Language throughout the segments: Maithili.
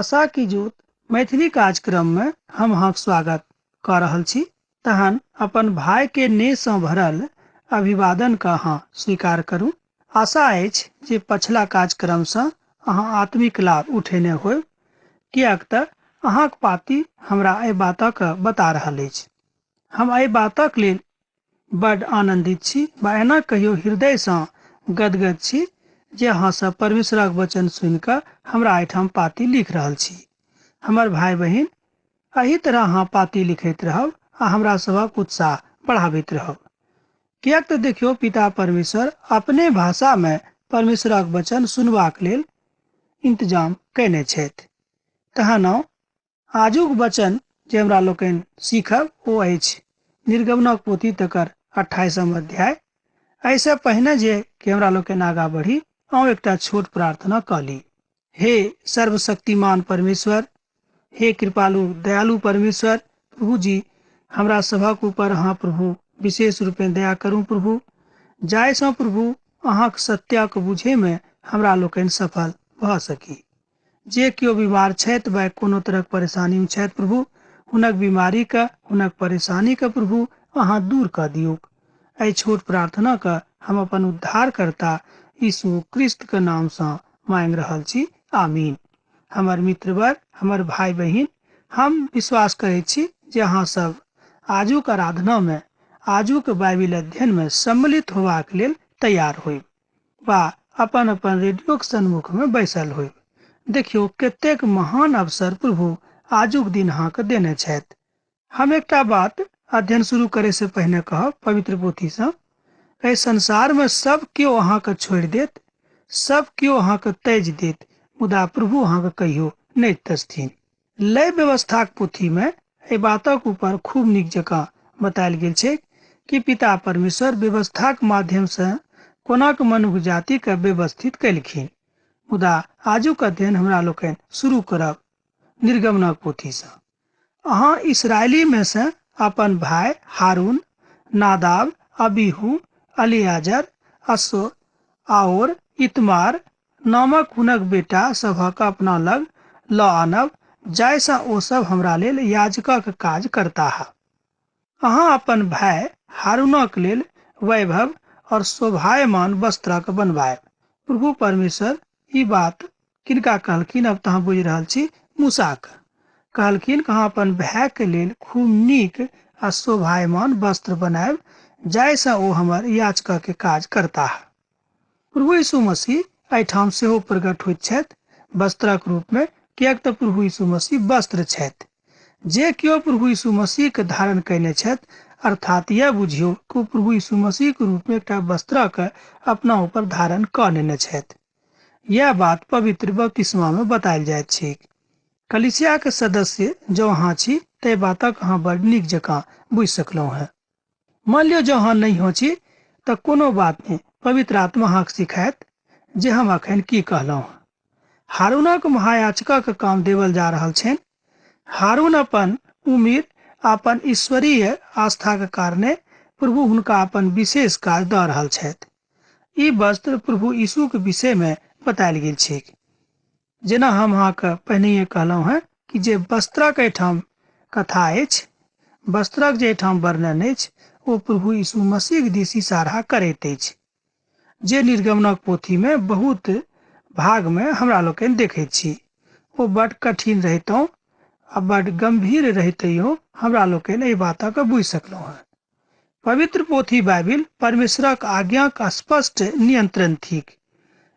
आशा की ज्योत मैथिली कार्यक्रम मे हम अहाँक स्वागत कऽ रहल छी। तहन अपन भाय के नेह सँ भरल अभिवादन कऽ अहाँ स्वीकार करू। आशा अछि जे पछिला कार्यक्रम सँ अहाँ आत्मिक लाभ उठेने होयब, किएक तऽ अहाँक पाती हमरा एहि बातक बता रहल अछि। हम एहि बातक लेल बड आनंदित छी वा एना कहियो हृदय सँ गदगद छी जे अहाँ सब परमेश्वरक वचन सुनि कऽ हमरा एहिठाम पाती लिख रहल छी। हमर भाय बहिन, एहि तरह अहाँ पाती लिखैत रहब आ हमरा सभक उत्साह बढ़ाबैत रहब। किएक तऽ देखियौ, पिता परमेश्वर अपने भाषा मे परमेश्वरक वचन सुनबाक लेल इंतजाम कयने छथि। तहन आउ आजुक वचन जे हमरा लोकनि सीखब ओ अछि निर्गमनक पोथी तकर 28म अध्याय। एहिसँ पहिने जे कि हमरा लोकनि आगाँ बढ़ी, आउ एकटा छोट प्रार्थना कऽ ली। हे सर्वशक्तिमान परमेश्वर, हे कृपालु दयालु परमेश्वर प्रभु जी, हमरा सभक ऊपर अहाँ प्रभु विशेष रूपेँ दया करू प्रभु, जाहिसँ प्रभु अहाँक सत्यक बुझैमे हमरा लोकनि सफल भऽ सकी। जे केओ बीमार छथि वा कोनो तरहक परेशानी मे छथि प्रभु, हुनक बीमारी के, हुनक परेशानी के प्रभु अहाँ दूर कऽ दियौक। एहि छोट प्रार्थना के हम अपन उद्धारकर्ता यीशु क्रिस्त के नाम सँ मांगि रहल छी, आमीन। हमर मित्रवर, हमर भाय बहिन, हम विश्वास करैत छी जे अहाँ सब आजुक आराधना मे, आजुक बाइबिल अध्ययन मे सम्मिलित होबाक लेल तैयार होइब वा अपन अपन रेडियोक सन्मुख मे बैसल होइब। देखियौ कतेक महान अवसर प्रभु आजुक दिन अहाँके देने छथि। हम एकटा बात अध्ययन शुरू करे से पहिने कहब पवित्र पोथी सँ, एहि संसार मे सब केओ अहाँके छोड़ि देत, सब केओ अहाँके तजि देत, मुदा प्रभु अहाँके कहियो नहि तजथिन। लय व्यवस्थाक पोथी मे एहि बातक ऊपर खूब नीक जकाँ बतायल गेल छैक कि पिता परमेश्वर व्यवस्थाक माध्यम सँ कोना कऽ मनुख जाति के व्यवस्थित कयलखिन। मुदा आजुक अध्ययन हमरा लोकनि शुरू करब निर्गमनक पोथी सँ। अहाँ इस्राएली मे सँ अपन भाय हारून, नादाब, अबीहू, अलियाजर, असो आओर इतमार नामक हुनक बेटा सभक अपना लग लऽ आनब, जाहि सँ ओ सभ हमरा लेल याजकक काज करताह। अहाँ अपन भाय हारूनक लेल वैभव और शोभायमान वस्त्रक बनबायब। प्रभु परमेश्वर ई बात किनका कहलखिन, अब तऽ अहाँ बुझि रहल छी, मूसाक कहलखिन कि अहाँ अपन भाय के लेल खूब नीक आ शोभायमान वस्त्र बनायब, जाहि सँ ओ हमर याचकक के काज करताह। प्रभु यीशु मसीह एहिठाम सेहो प्रकट होइत छथि वस्त्रक रूप मे, किएक तऽ प्रभु यीशु मसीह वस्त्र छथि। जे केओ प्रभु यीशु मसीह के धारण कयने छथि, अर्थात यह बुझियौ कि ओ प्रभु यीशु मसीह के रूप मे एकटा वस्त्रक अपना ऊपर धारण कऽ नेने छथि। यह बात पवित्र बपतिस्मा मे बतायल जाइत छैक। कलीसिया के सदस्य जँ अहाँ छी तऽ एहि बातक अहाँ बड़ नीक जकाँ बुझि सकलहुँ हेँ। मान लियौ जँ अहाँ नहियो छी तऽ कोनो बात नहि, पवित्र आत्मा अहाँके सिखायत जे हम अखन की कहलहुँ। हारूनक महायाजकक काम देवल जा रहल छनि। हारून अपन उमिर आ अपन ईश्वरीय आस्थाक कारणे प्रभु हुनका अपन विशेष काज दऽ रहल छथि। ई वस्त्र प्रभु यीशुक विषय मे बतायल गेल छैक। जेना हम अहाँके पहिनहिए कहलहुँ हेँ कि जे वस्त्रक एहिठाम कथा अछि, वस्त्रक जे एहिठाम वर्णन अछि, ओ प्रभु यीशु मसीह दिस इशारा करैत अछि, जे निर्गमनक पोथीमे बहुत भागमे हमरा लोकनि देखैत छी। ओ बड कठिन रहितहुँ आ बड गंभीर रहितैयो हमरा लोकनि एहि बातक बुझि सकलहुँ हेँ। पवित्र पोथी बाइबिल परमेश्वरक आज्ञाक स्पष्ट नियंत्रण थिक।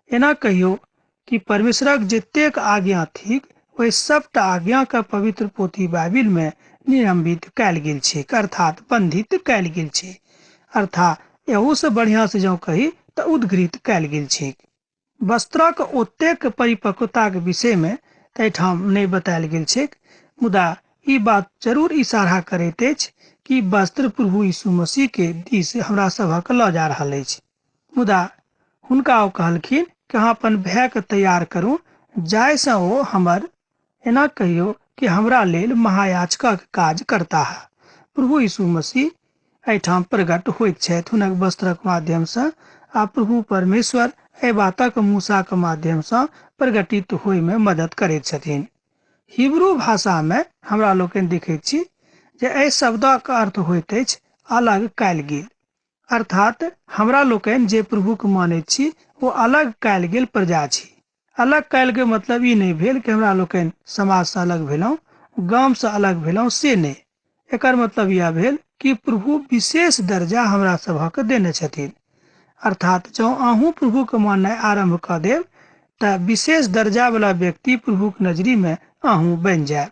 एना कहियौ कि परमेश्वरक जतेक आज्ञा थिक ओहि सबटा आज्ञाक पवित्र पोथी बाइबिल मे निलंबित कयल गेल छैक, अर्थात बंधित कयल गेल छै, अर्थात एहू से बढ़िया से जँ कही तऽ उद्घृत कयल गेल छैक। वस्त्रक ओतेक परिपक्वताक विषय मे एहिठाम नहि बतायल गेल छैक, मुदा ई बात जरूर इशारा करैत अछि कि वस्त्र प्रभु यीशु मसीह के दिस हमरा सभक लऽ जा रहल अछि। मुदा हुनका ओ कहलखिन कि अहाँ अपन भाय के तैयार करू, जाहि सँ ओ हमर, एना कहियौ कि हमरा लेल महायाजकक काज करताह। प्रभु यीशु मसीह एहिठाम प्रकट होइत छथि हुनक वस्त्रक माध्यम सँ, आ प्रभु परमेश्वर एहि बातक मूसाक माध्यम सँ प्रकटित होय मे मदद करैत छथिन। हिब्रू भाषामे हमरा लोकनि देखैत छी जे एहि शब्दक अर्थ होइत अछि अलग कयल गेल। अर्थात हमरा लोकनि जे प्रभुके मानैत छी ओ अलग कयल गेल प्रजा छी। अलग कयल गेल मतलब ई नहि भेल कि हमरा लोकनि समाजसँ अलग भेलहुँ, गामसँ अलग भेलहुँ, से नहि। एकर मतलब इएह भेल कि प्रभु विशेष दर्जा हमरा सभक देने छथिन। अर्थात जँ अहूँ प्रभुके माननाइ आरम्भ कऽ देब तऽ विशेष दर्जावला व्यक्ति प्रभुक नजरिमे अहूँ बनि जायब।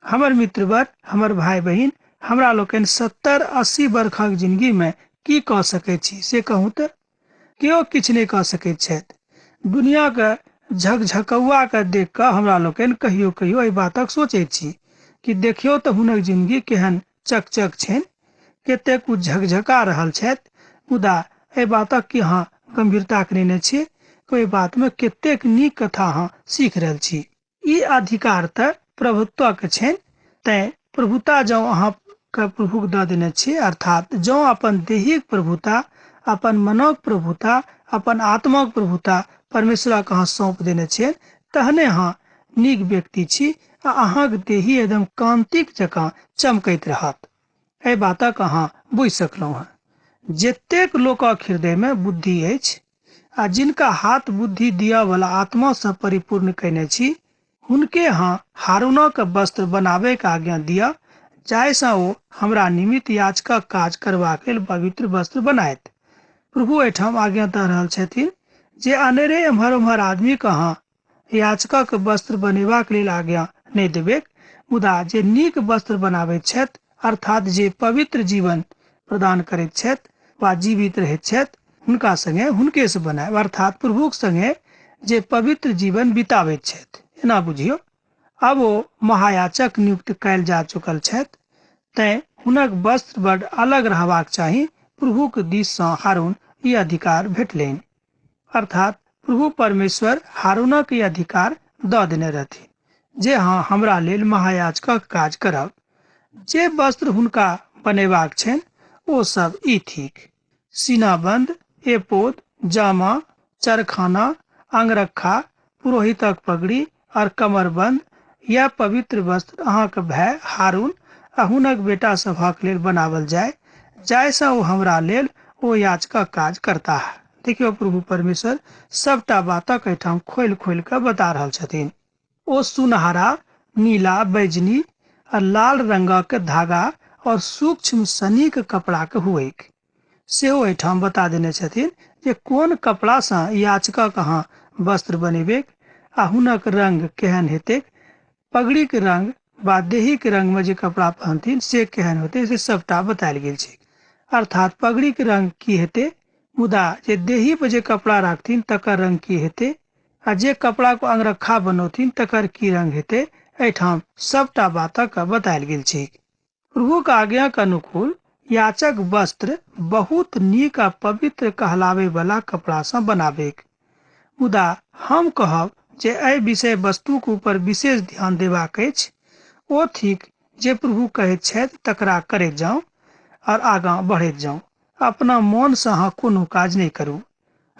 हमर मित्रवर, हमर भाय बहिन, हमरा लोकनि 70-80 बरखक जिनगीमे की कऽ सकैत छी से कहू तऽ? केओ किछु नहि कऽ सकैत छथि। दुनियाके झकझकौआके देख कऽ हमरा लोकनि कहियो कहियो एहि बातक सोचैत छी कि देखियौ तऽ हुनक जिनगी केहन चकचक छनि, कतेक ओ झकझका रहल छथि। मुदा एहि बातक की अहाँ गंभीरताके नेने छी? ओहि बातमे कतेक नीक कथा अहाँ सीख रहल छी। ई अधिकार तऽ प्रभुत्वक छनि, तैं प्रभुता जँ अहाँके प्रभुक दऽ देने छी, अर्थात जँ अपन देहिक प्रभुता, अपन मनक प्रभुता, अपन आत्माक प्रभुता परमेश्वरक अहाँ सौंप देने छियनि, तहने अहाँ नीक व्यक्ति छी आ अहाँक देही एकदम कान्तिक जकाँ चमकैत रहत। एहि बातक अहाँ बुझि सकलहुँ हँ। जतेक लोकक हृदयमे बुद्धि अछि आ जिनका हाथ बुद्धि दिअ वला आत्मासँ परिपूर्ण कयने छी, हुनके अहाँ हारूनक वस्त्र बनाबैक आज्ञा दिअ, जाहिसँ ओ हमरा निमित्त याजकक काज करबाक लेल पवित्र वस्त्र बनायत। प्रभु एहिठाम आज्ञा दऽ रहल छथिन जे अनेरे एम्हर-ओम्हर आदमीक अहाँ याचकक वस्त्र बनेबाक लेल आज्ञा नहि देबैक, मुदा जे नीक वस्त्र बनाबैत छथि, अर्थात जे पवित्र जीवन प्रदान करैत छथि वा जीवित रहैत छथि, हुनका संगे हुनकेसँ बनायब, अर्थात प्रभुक संगे जे पवित्र जीवन बिताबैत छथि। एना बुझियौ, आब ओ महायाचक नियुक्त कयल जा चुकल छथि, तैं हुनक वस्त्र बड अलग रहबाक चाही। प्रभुक दिस सँ हारून ई अधिकार भेटलनि। अर्थात प्रभु परमेश्वर हारूनक ई अधिकार दऽ देने रहथिन जे अहाँ हमरा लेल महायाजकक काज करब। जे वस्त्र हुनका बनेबाक छनि ओ सब ई थिक, सीनाबन्द, एपोद, जामा, चरखाना, अंगरखा, पुरोहितक पगड़ी और कमरबन्द। यैह पवित्र वस्त्र अहाँक भाय हारून आ हुनक बेटा सभक लेल बनाओल जाय, जाहिसँ ओ हमरा लेल ओ याजकक काज करताह। देखियौ, प्रभु परमेश्वर सबटा बातक एहिठाम खोलि खोलि कऽ बता रहल छथिन। ओ सुनहरा, नीला, बैजनी आ लाल रंगक धागा और सूक्ष्म सनीक कपड़ाक हुएक। सेहो एहिठाम बता देने छथिन जे कोन कपड़ासँ याचकक अहाँ वस्त्र बनेबैक आ हुनक रंग केहन हेतैक, पगड़ीक रंग वा देहीक रंगमे जे कपड़ा पहनथिन से केहन होतै, से सबटा बतायल गेल छै। अर्थात पगड़ीक रंग की हेतै, मुदा जे देही पर जे कपड़ा राखथिन तकर रंग की हेतै, आ जे कपड़ाक अंगरखा बनौथिन तकर की रंग हेतै, एहिठाम सबटा बातक बतायल गेल छै। प्रभुक आज्ञाक अनुकूल याचक वस्त्र बहुत नीक आ पवित्र कहलाबै वला कपड़ासँ बनाबैक। मुदा हम कहब जे एहि विषय वस्तुक ऊपर विशेष ध्यान देबाक अछि, ओ थिक जे प्रभु कहैत छथि तकरा करैत जाउ और आगाँ बढ़ैत जाउ। अपना मोनसँ अहाँ कोनो काज नहि करू।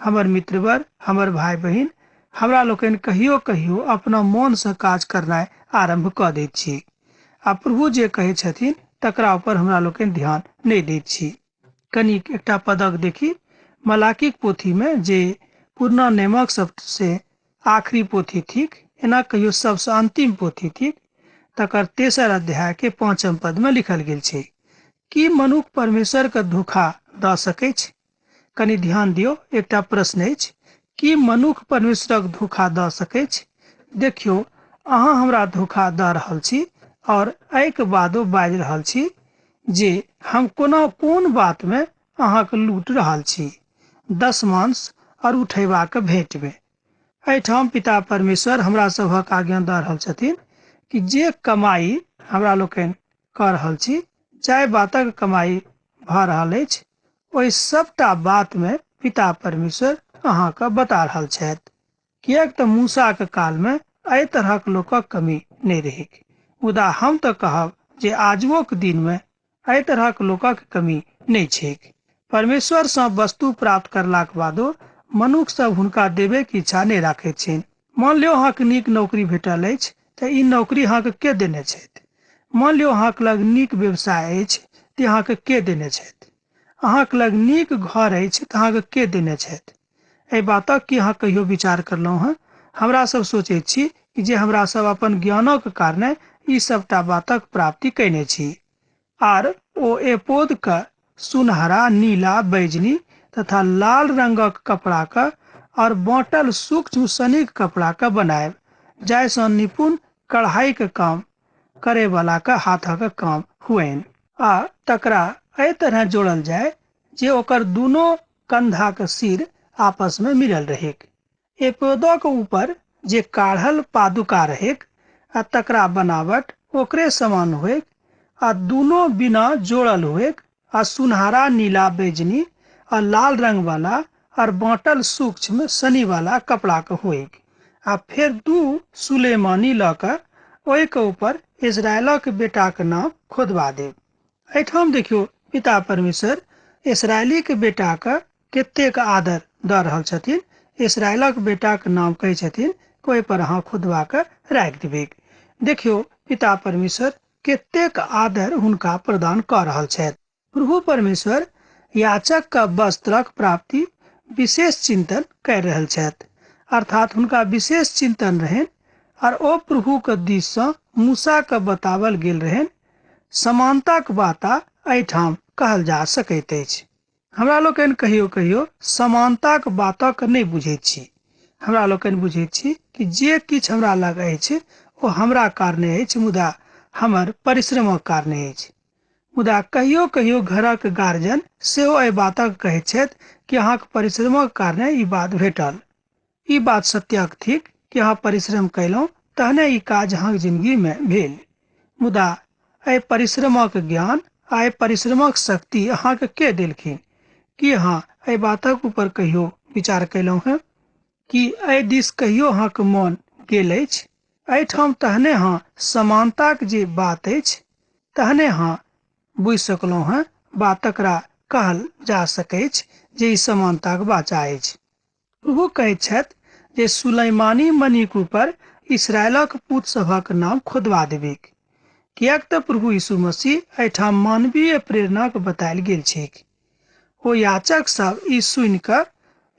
हमर मित्रवर, हमर भाय बहिन, हमरा लोकनि कहियो कहियो अपना मोनसँ काज करनाइ आरम्भ कऽ दैत छी आ प्रभु जे कहैत छथिन तकरा ऊपर हमरा लोकनि ध्यान नहि दैत छी। कनिक एकटा पदक देखी मलाकीक पोथीमे, जे पुरना नेमक सबसे आखिरी पोथी थिक, एना कहियो सबसँ अंतिम पोथी थिक, तकर तेसर अध्याय के 5 पदमे लिखल गेल छै, की मनुख परमेश्वर के धोखा दऽ सकैछ? कनि ध्यान दियौ, एकटा प्रश्न अछि, की मनुख परमेश्वरक धोखा दऽ सकैछ? देखियौ, अहाँ हमरा धोखा दऽ रहल छी और एहिके बादो बाजि रहल छी जे हम कोना कोन बातमे अहाँके लूट रहल छी, दशमांश और उठेबाक भेंटमे। एहिठाम पिता परमेश्वर हमरा सभक आज्ञा दऽ रहल छथिन कि जे कमाई हमरा लोकनि कऽ रहल छी, जाहि बातक कमाई भऽ रहल अछि, ओहि सबटा बातमे पिता परमेश्वर अहाँके बता रहल छथि। किएक तऽ मूसाक कालमे एहि तरहक लोकक कमी नहि रहैक, मुदा हम तऽ कहब जे आजुओक दिनमे एहि तरहक लोकक कमी नहि छैक। परमेश्वरसँ वस्तु प्राप्त करलाक बादो मनुख सब हुनका देबैके इच्छा नहि राखैत छनि। मान लियौ अहाँके नीक नौकरी भेटल अछि, तऽ ई नौकरी अहाँके के देने छथि? मान लियौ अहाँके लग नीक व्यवसाय अछि तऽ अहाँके के देने छथि? अहाँके लग नीक घर अछि तऽ अहाँके के देने छथि? एहि बातक की अहाँ कहियो विचार करलहुँ हेँ? हमरा सब सोचैत छी कि जे हमरा सब अपन ज्ञानक कारणे ई सबटा बातक प्राप्ति कयने छी। आर ओ एपोद के सुनहरा, नीला, बैजनी तथा लाल रंगक कपड़ा के और बाँटल सूक्ष्म सनीक कपड़ा के बनायब, जाहिसँ निपुण कढ़ाई के काम करे वाला के हाथक काम हुएन। आ तकरा एहि तरह जोड़ल जाय जे ओकर दुनो कंधा के सिर आपस में मिलल रहेक। एपोदक ऊपर जे काढ़ल पादुका रहेक आ तकरा बनावट ओकरे समान होएक आ दुनो बिना जोड़ल होएक आ सुनहरा, नीला, बैजनी आ लाल रंग वाला और बाँटल सूक्ष्म सनी वाला कपड़ा के होएक। आ फेर दू सुलेमानी लऽ कऽ ओहिके ऊपर इजरायलक बेटाक नाम खोदवा देब। एहिठाम देखियौ पिता परमेश्वर इसराइलीके बेटाके कतेक आदर दऽ रहल छथिन। इसराइलक बेटाक नाम कहै छथिन ओहि पर अहाँ खोदवा कऽ राखि देबैक। देखियौ पिता परमेश्वर कतेक आदर हुनका प्रदान कऽ रहल छथि। प्रभु परमेश्वर याचक के वस्त्रक प्राप्ति विशेष चिंतन कर रहल छथि, अर्थात हुनका विशेष चिंतन रहनि और ओ प्रभु के दिस सँ मूसा के बतावल गेल रहनि। समानताक बात एहिठाम कहल जा सकैत अछि। हमरा लोकनि कहियो कहियो समानताक बातक नहि बुझैत छी। हमरा लोकनि बुझैत छी कि जे किछु हमरा लग अछि ओ हमरा कारणे अछि, मुदा हमर परिश्रमक कारणे अछि। मुदा कहियो कहियो घरक गार्जियन सेहो एहि बातक कहैत छथि कि अहाँक परिश्रमक कारणे ई बात भेटल। ई बात सत्यक थिक कि अहाँ परिश्रम कयलहुँ तहने ई काज अहाँक जिंदगी में भेल, मुदा एहि परिश्रमक ज्ञान आ एहि परिश्रमक शक्ति अहाँके के देलखिन? की अहाँ एहि बातक ऊपर कहियो विचार कयलहुँ हेँ? की एहि दिस कहियो अहाँके मन गेल अछि? एहिठाम तहने अहाँ समानताक जे बात अछि तहने अहाँ बुझि सकलहुँ हेँ बा तकरा कहल जा सकैछ जे ई समानताक वाचा अछि। प्रभु कहैत छथि जे सुलेमानी मणिक ऊपर इसराइलक पूत सभक नाम खोदवा देबिक, किएक तऽ प्रभु यीशु मसीह एहिठाम मानवीय प्रेरणाक बतायल गेल छैक। ओ याचक सब ई सुनि कऽ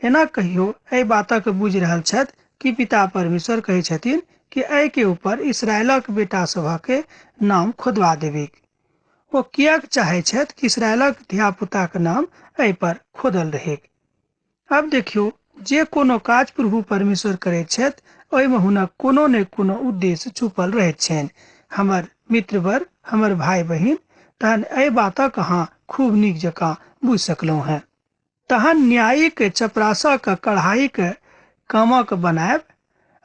एना कहियो एहि बातक बुझि रहल छथि कि पिता परमेश्वर कहै छथिन कि एहि के ऊपर इसराइलक बेटा सभक नाम खोदवा देबिक। ओ किएक चाहै छथि कि इसराइलक धियापुताक नाम एहि पर खोदल रहेक? आब देखियौ जे कोनो काज प्रभु परमेश्वर करैत छथि ओहिमे हुनक कोनो ने कोनो उद्देश्य छुपल रहैत छनि। हमर मित्रवर, हमर भाई बहिन, तहन एहि बातक अहाँ खूब नीक जकाँ बुझि सकलहुँ हेँ। तहन न्यायिक चपरासक कढ़ाईक कामक बनायब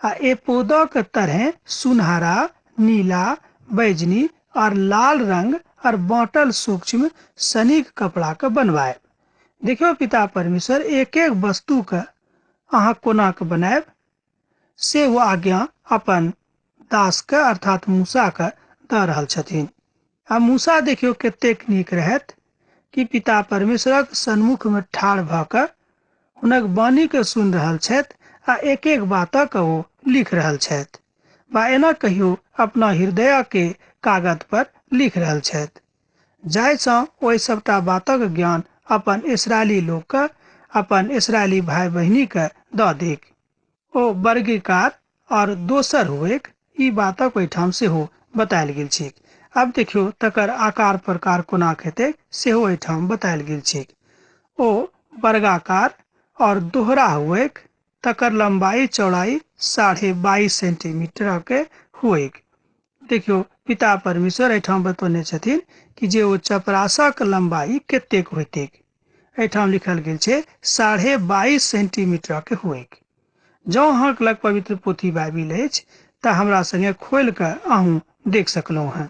आ एपोदक तरहे सुनहरा, नीला, बैजनी और लाल रंग और बाँटल सूक्ष्म सनीक कपड़ा के बनवायब। देखियौ पिता परमेश्वर एक एक वस्तु के अहाँ कोना के बनायब से ओ आज्ञा अपन दास के अर्थात मूसा के दऽ रहल छथिन। आ मूसा देखियौ कतेक नीक रहत कि पिता परमेश्वरक सन्मुख में ठाढ़ भऽ कऽ हुनक वाणी के सुनि रहल छथि आ एक एक बातक ओ लिख रहल छथि बा एना कहियो अपना हृदय के कागत पर लिख रहल छथि, जाहिसँ ओहि सबटा बातक ज्ञान अपन इसराइली लोकके, अपन इसराइली भाई बहिनीके दऽ देक। ओ वर्गीकार और दोसर हुएक, ई बातक ओहिठाम सेहो बतायल गेल छैक। आब देखियौ तकर आकार प्रकार कोना हेतै सेहो एहिठाम बतायल गेल छैक। ओ वर्गाकार और दोहरा हुएक, तकर लंबाई चौड़ाई 22.5 सेंटीमीटर के हुएक। देखियौ पिता परमेश्वर एहिठाम बतौने छथिन कि जे ओ चपरासक लंबाई कतेक होइतैक। एहिठाम लिखल गेल छै 22.5 सेंटीमीटर के हुएक। जँ अहाँके लग पवित्र पोथी बाइबिल अछि तऽ हमरा संगे खोलि कऽ अहूँ देख सकलहुँ हेँ।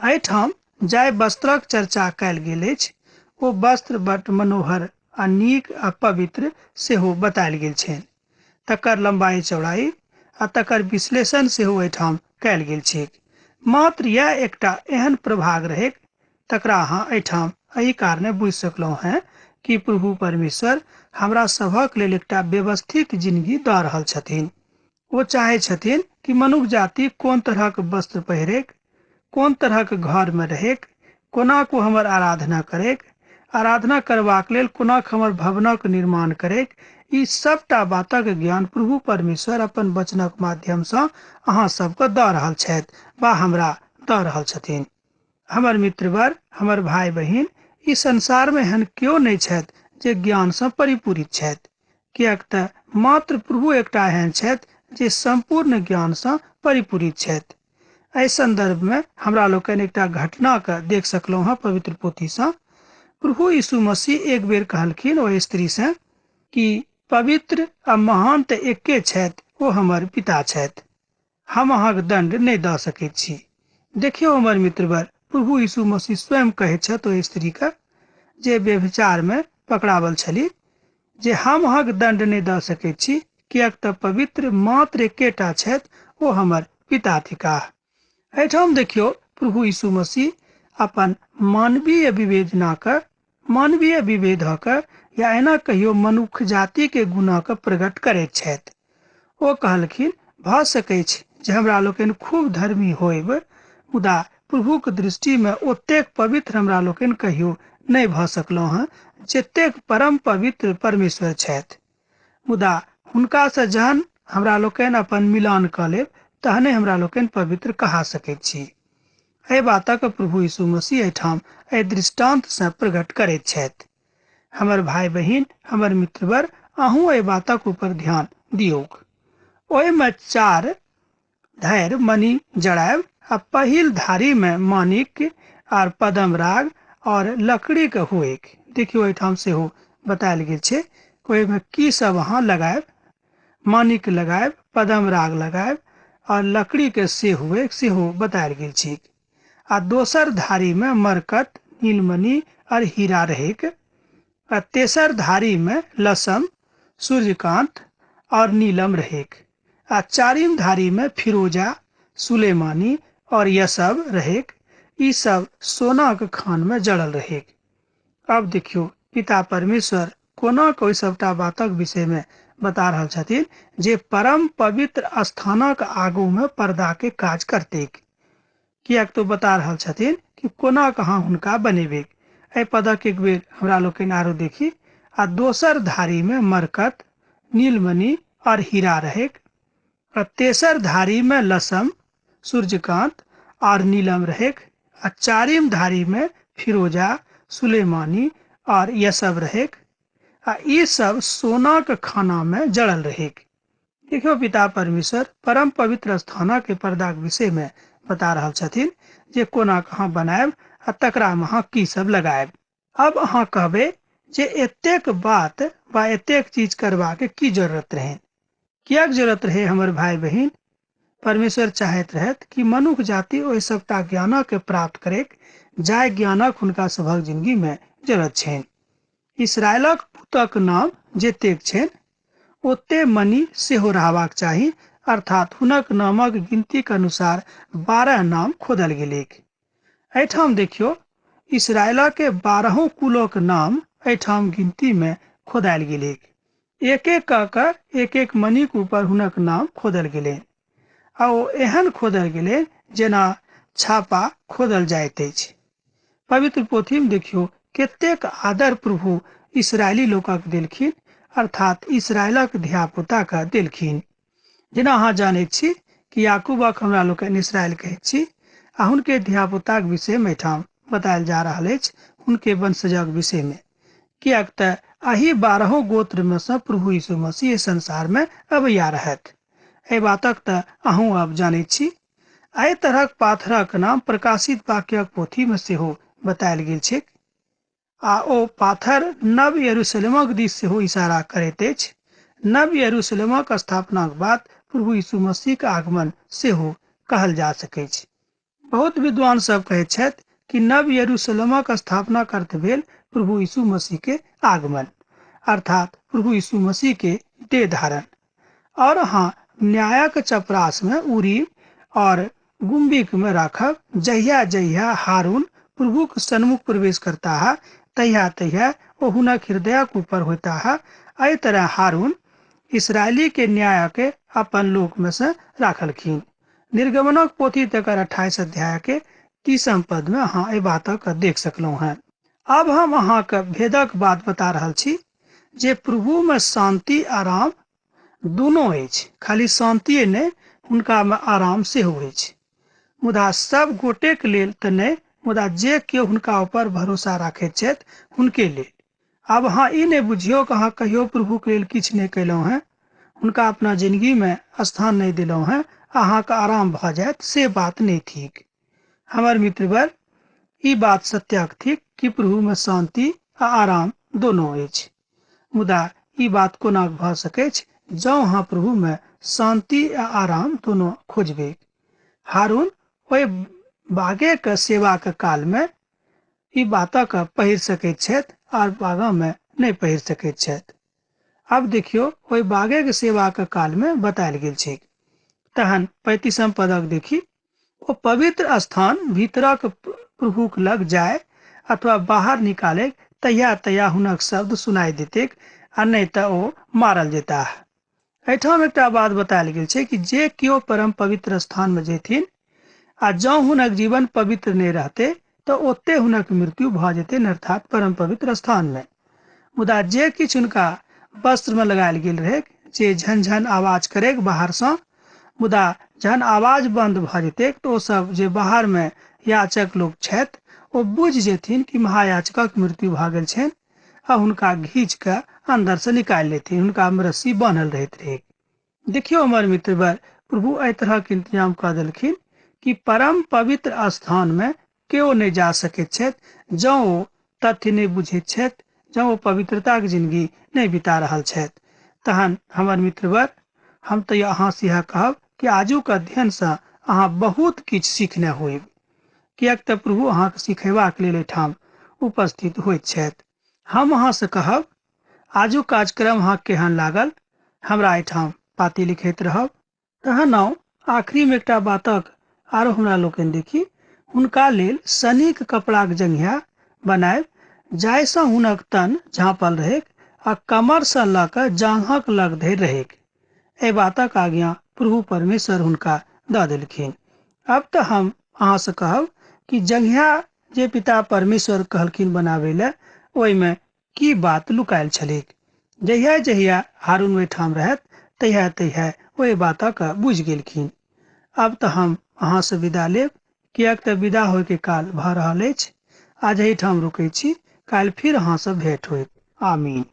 एहिठाम जाहि वस्त्रक चर्चा कयल गेल अछि ओ वस्त्र बड मनोहर आ नीक आ पवित्र सेहो बतायल गेल छनि। तकर लंबाई चौड़ाई आ तकर विश्लेषण सेहो एहिठाम कयल गेल छैक। मात्र यैह एकटा एहन प्रभाग रहैक तकरा अहाँ एहिठाम एहि कारणे बुझि सकलहुँ हेँ कि प्रभु परमेश्वर हमरा सभक लेल एकटा व्यवस्थित जिंदगी दऽ रहल छथिन। ओ चाहै छथिन कि मनुख जाति कोन तरहक वस्त्र पहिरेक, कोन तरहक घरमे रहैक, कोना को हमर आराधना करैक, आराधना करबाक लेल कोना हमर भवनक निर्माण करैक। ई सबटा बातक ज्ञान प्रभु परमेश्वर अपन वचनक माध्यमसँ अहाँ सबके दऽ रहल छथि वा हमरा दऽ रहल छथिन। हमर मित्रवर, हमर भाय बहिन, ई संसारमे एहन केओ नहि छथि जे ज्ञानसँ परिपूरित छथि, किएक तऽ मात्र प्रभु एकटा एहन छथि जे सम्पूर्ण ज्ञानसँ परिपूरित छथि। एहि सन्दर्भमे हमरा लोकनि एकटा घटनाके देख सकलहुँ हँ पवित्र पोथीसँ। प्रभु यीशु मसीह एक बेर कहलखिन ओहि स्त्रीसँ कि पवित्र आ महान तऽ एके छथि, ओ हमर पिता छथि, हम अहाँके दण्ड नहि दऽ सकैत छी। देखियौ हमर मित्रवर, प्रभु यीशु मसीह स्वयं कहैत छथि ओहि स्त्रीके जे व्यभिचारमे पकड़ावल छली जे हम अहाँके दण्ड नहि दऽ सकैत छी, किएक तऽ पवित्र मात्र एकेटा छथि, ओ हमर पिता थिकाह। एहिठाम देखियौ प्रभु यीशु मसीह अपन मानवीय विवेचनाके, मानवीय विभेदक या एना कहियो मनुख जातिके गुणक प्रकट करैत छथि। ओ कहलखिन भऽ सकैछ जे हमरा लोकनि खूब धर्मी होइब, मुदा प्रभुक दृष्टिमे ओतेक पवित्र हमरा लोकनि कहियो नहि भऽ सकलहुँ हँ जतेक परम पवित्र परमेश्वर छथि। मुदा हुनकासँ जहन हमरा लोकनि अपन मिलान कऽ लेब तहने हमरा लोकनि पवित्र कहा सकैत छी। एहि बातक प्रभु यीशु मसीह एहिठाम एहि दृष्टान्तसँ प्रकट करैत छथि। हमर भाय बहिन, हमर मित्रवर, अहूँ एहि बातक ऊपर ध्यान दियौक। ओहिमे 4 धरि मणि जड़ायब आ पहिल धारीमे माणिक्य आर पदमराग और लकड़ीके हुएक। देखियौ एहिठाम सेहो बतायल गेल छै ओहिमे की सब अहाँ लगायब। माणिक लगायब, पदमराग लगायब और लकड़ीके से हुए सेहो बतायल गेल छै। आ दोसर धारीमे मरकत, नीलमणि और हीरा रहेक। आ तेसर धारीमे लसम, सूर्यकांत और नीलम रहेक। आ चारिम धारीमे फिरोजा, सुलेमानी और यसब रहेक। ई सब सोनाक खानमे जड़ल रहेक। अब देखियौ पिता परमेश्वर कोना के ओहि सबटा बातक विषयमे बता रहल छथिन जे परम पवित्र स्थानक आगूमे पर्दा के काज करतैक। किएक तो बता रहल छथिन कि कोना कहाँ हुनका बनेबेक। एहि पदक एक बेर हमरा लोकनि आरो देखी। आ दोसर धारीमे मरकत, नीलमणि और हीरा रहेक। आ तेसर धारीमे लसम, सूर्यकांत और नीलम रहेक। आ चारिम धारीमे फिरोजा, सुलेमानी और यसब रहेक। आ ई सब सोनाक खानामे जड़ल रहेक। देखियौ पिता परमेश्वर परम पवित्र स्थानक पर्दाक विषयमे बता रहल छथिन जे कोना कहाँ बनायब आ तकरामे अहाँ की सब लगायब। अब अहाँ कहबै जे एतेक बात वा एतेक चीज करबाक की जरूरत रहै? किएक जरूरत रहै हमर भाय बहिन? परमेश्वर चाहैत रहथि कि मनुख जाति ओहि सबटा ज्ञानक प्राप्त करैक जाहि ज्ञानक हुनका सभक जिंदगीमे जरूरत छनि। इसराइलक पुतक नाम जतेक छनि ओते मणि सेहो रहबाक चाही, अर्थात हुनक नामक गिनतीक अनुसार 12 नाम खोदल गेलैक। एहिठाम देखियौ इसराइलक 12 कुलक नाम एहिठाम गिनतीमे खोदायल गेलैक। एक एक कऽ कऽ एक एक मणिक ऊपर हुनक नाम खोदल गेलै आ ओ एहन खोदल गेलै जेना छापा खोदल जाइत अछि। पवित्र पोथीमे देखियौ कतेक आदर प्रभु इसराइली लोकक देलखिन, अर्थात इसराइलक धियापुताके देलखिन। जेना अहाँ जानैत छी कि याकूबक हमरा लोकनि इसराइल कहैत छी आ हुनके धियापुताक विषयमे एहिठाम बतायल जा रहल अछि, हुनके वंशजक विषयमे, किएक तऽ एहि 12 गोत्रमे सँ प्रभु यीशु मसीह संसारमे अबैया रहथि। एहि बातक तऽ अहूँ आब जानैत छी। एहि तरहक पाथरक नाम प्रकाशित वाक्यक पोथीमे सेहो बतायल गेल छैक आ ओ पाथर नव यरूशलेमक दिस सेहो इशारा करैत अछि। नव यरूशलेमक स्थापनाक बाद प्रभु यीशु मसीहक आगमन सेहो कहल जा सकैछ। बहुत विद्वान सब कहैत छथि कि नव यरूशलेमक स्थापनाक अर्थ भेल प्रभु यीशु मसीह के आगमन, अर्थात प्रभु यीशु मसीह के देह धारण। और अहाँ न्यायक चपरास में उरीम और गुम्बिक में राखब। जहिया जहिया हारून प्रभुक सन्मुख प्रवेश करता है तहिया तहिया ओ हुनक हृदयक ऊपर होता है। एहि तरह हारून इस्राएली के न्याय के अपन लोक में से राखलखिन। निर्गमनक पोथी तकर 28 अध्याय के 30 पद में अहाँ एहि बातक देख सकलहुँ हेँ। आब हम अहाँके भेदक बात बता रहल छी जे प्रभु में शांति आराम दुनू अछि, खाली शांतिये नहि, हुनका में आराम सेहो अछि। मुदा सब गोटेक लेल तऽ नहि, मुदा जे केओ हुनका ऊपर भरोसा राखैत छथि हुनके लेल। आब अहाँ ई नहि बुझियौ कि अहाँ कहियो प्रभुके लेल किछु नहि कयलहुँ हेँ, हुनका अपना जिंदगीमे स्थान नहि देलहुँ हेँ, अहाँके आराम भऽ जायत, से बात नहि थिक। हमर मित्रवर, ई बात सत्यक थिक कि प्रभुमे शांति आ आराम दोनो अछि। मुदा ई बात कोना भऽ सकैछ जँ अहाँ प्रभुमे शांति आ आराम दोनो खोजबै। हारून ओहि बागेके सेवाके कालमे ई बातक पहिर सकैत छथि आर बागामे नहि पहिर सकैत छथि। आब देखियौ, ओहि बागेके सेवाके कालमे बतायल गेल छैक। तहन 35 पदक देखी, ओ पवित्र स्थान भीतरक प्रभुक लग जाय अथवा बाहर निकाले तहिया तहिया हुनक शब्द सुनाई देतैक आ नहि तऽ ओ मारल जेताह। एहिठाम एकटा बात बतायल गेल छै कि जे केओ परम पवित्र स्थान में जेथिन आ जँ हुनक जीवन पवित्र नहि रहते तऽ ओते हुनक मृत्यु भऽ जेतै, अर्थात परम पवित्र स्थान में। मुदा जे किछु हुनका वस्त्र में लगायल गेल रहै जे झनझन आवाज करे बाहरसँ, मुदा जहन आवाज बंद भऽ जेतै तऽ ओ सब जे बाहर में याचक लोक छथि ओ बुझि जेथिन कि महायाचकक मृत्यु भऽ गेल छनि आ हुनका घीच कऽ अंदर से निकालि लेथिन। हुनका में रस्सी बान्हल रहैत रहै। देखियौ हमर मित्रवर, प्रभु एहि तरहक इंतजाम कऽ देलखिन कि परम पवित्र स्थान में केओ नहि जा सकैत छथि जँ ओ तथ्य नहि बुझैत छथि, जँ ओ पवित्रताक जिंदगी नहि बिता रहल छथि। तहन हमर मित्रवर, हम तऽ अहाँसँ इएह कहब कि आजुक अध्ययनसँ अहाँ बहुत किछु सीखने होयब, किएक तऽ प्रभु अहाँके सिखेबाक लेल एहिठाम उपस्थित होइत छथि। हम अहाँसँ कहब, आजुक कार्यक्रम अहाँके केहन लागल हमरा एहिठाम पाती लिखैत रहब। तहन आउ आखिरीमे एकटा बातक आरो हमरा लोकनि देखी। हुनका लेल सनीक कपड़ाक जंघिया बनायब जाहिसँ हुनक तन झाँपल रहैक आ कमरसँ लऽ कऽ जाँघक लग धरि रहैक। एहि बातक आज्ञा प्रभु परमेश्वर हुनका दऽ देलखिन। अब तऽ हम अहाँसँ कहब कि जंघिया जे पिता परमेश्वर कहलखिन बनाबै लए, ओहिमे की बात लुकायल छलैक। जहिया जहिया हारून ओहिठाम रहत तहिया तहिया ओहि बातक बुझि गेलखिन। आब तऽ हम अहाँसँ विदा लेब, किएक तऽ विदा होयके काल भऽ रहल अछि। आज एहिठाम रुकै छी, काल्हि फिर अहाँसँ भेंट होयत। आमीन।